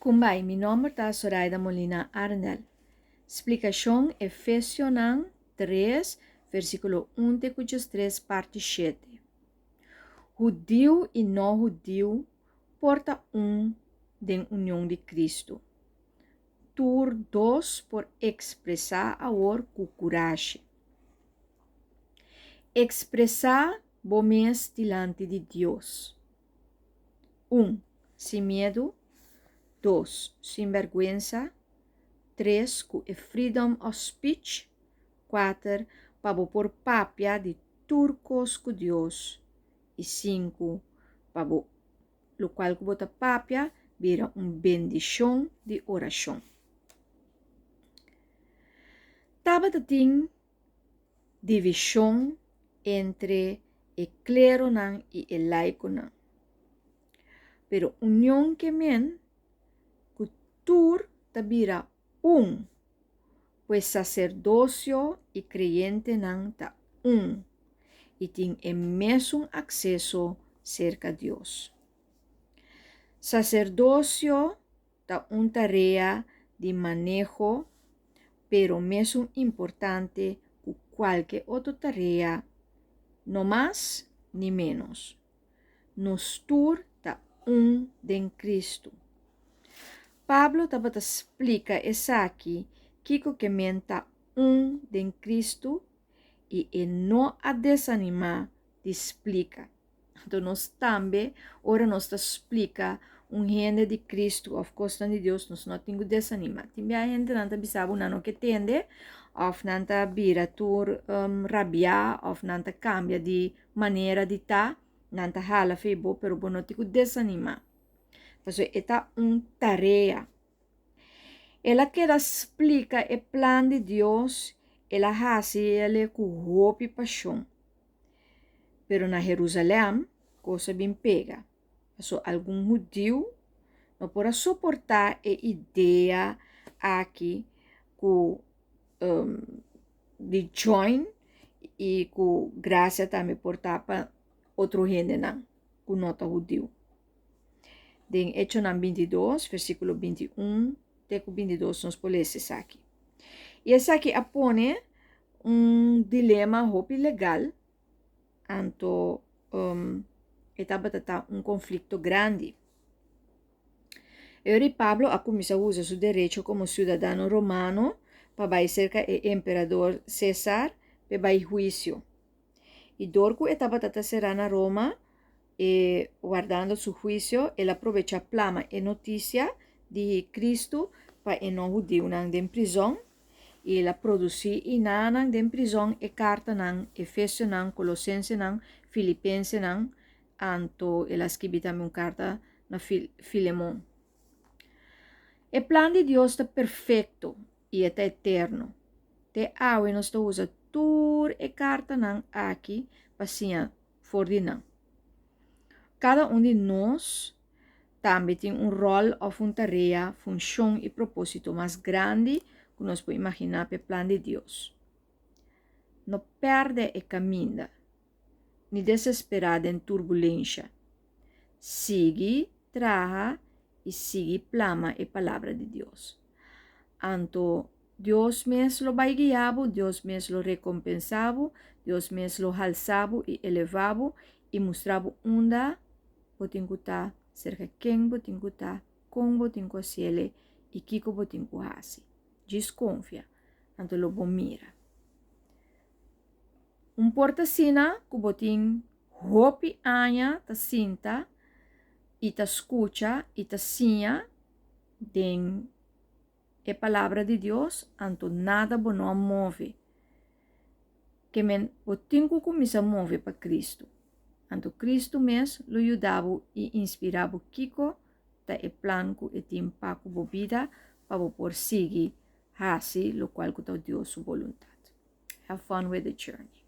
Kumbai, mi nomber ta Soraida Molina Arendel. Splikashon Efesionan 3, versíkulo 1 te ku 3, parti 7. Hudiu i no hudiu por ta un den union di Kristu. Tur dos por ekspresá awor ku kurashi. Ekspresá bo mes dilanti di Dios. Un, sin miedu. Dos, sin bèrgwensa. Tres, ku e freedom of speech. Kuater, pa bo por papia di tur kos ku Dios. I sinku, pa bo lokual ku bo ta papia bira un bendishon di orashon. Tabata tin divishon entre e kleronan i e laikonan. Pero union ke men ku tur ta bira un, pues saserdosio i kreyentenan ta un i tin e mesun akseso serka Dios. Saserdosio ta un tarea di maneho pero mesun importante ku kualke otro tarea, no mas ni ménos. Nos tur ta un den Kristu. Pablo tabata splika esaki kiko ke men ta un den Kristu i e no a desanimá di splika. Anto nos tambe, ora nos ta splika un hende di Kristu òf kosnan di Dios, nos no tin ku desanimá. Tin bia hendenan ta bisa bo nan no ke tende, òf nan ta bira tur rabiá, òf nan ta kambia di manera di ta, nan ta hala fe bo, pero bo no tin ku desanimá. Pasobra e ta un tarea. El a keda splika e plan di Dios, el a hasi el ku hopi pashon. Pero na Herusalèm, kos a bin pega, pasobra algun hudiu no por a soportá e idea aki ku di join i ku grasia tambe por ta pa otro hendenan ku no ta hudiu. Den Echonan 22, versíkulo 21 te ku 22 nos por lesa esaki. I esaki a pone un dilema hopi legal, anto um, e tabata ta un konflikto grandi. E ora Pablo a kuminsá usa su derecho komo siudadano romano pa bai serka e emperador César p'e bai huisio. I dor ku e tabata ta será na Roma, e wardando su huisio, el a probechá plama e notisia di Kristu pa e no hudiunan den prizòn, i el a produsí i nanan den prizòn e kartanan Efesionan, Kolosensenan, Filipensenan, anto el a skibi tambe un karta na Filemon. E plan di Dios ta perfekto i e ta eterno. Te awe nos ta usa tur e kartanan aki pa siña for di nan. Kada un di nos tambe tin un ròl òf un tarea, funshon i propósito mas grandi ku nos por imaginá pa e plan di Dios. No pèrdè e kaminda, ni desesperá den turbulensha. Sigui traha i sigui plama e Palabra di Dios. Anto Dios mes lo bai guia bo, Dios mes lo rekompensá bo, Dios mes lo halsa bo i elevá bo i mustra bo unda bo tin ku ta, serka ken bo tin ku ta, kon bo tin ku hasiel i kiko bo tin ku hasi. Djis konfia, anto lo bo mira. Un por ta asina ku bo tin hopi aña ta sinta i ta skucha i ta siña den e Palabra di Dios, anto nada bo no a move. Ke men bo tin ku kuminsá move pa Kristu. Anto Kristu mes lo yuda bo i inspirá bo kiko ta e plan ku e tin pa ku bo bida pa bo por sigui hasi lokual ku ta Dios su boluntat. Have fun with the journey.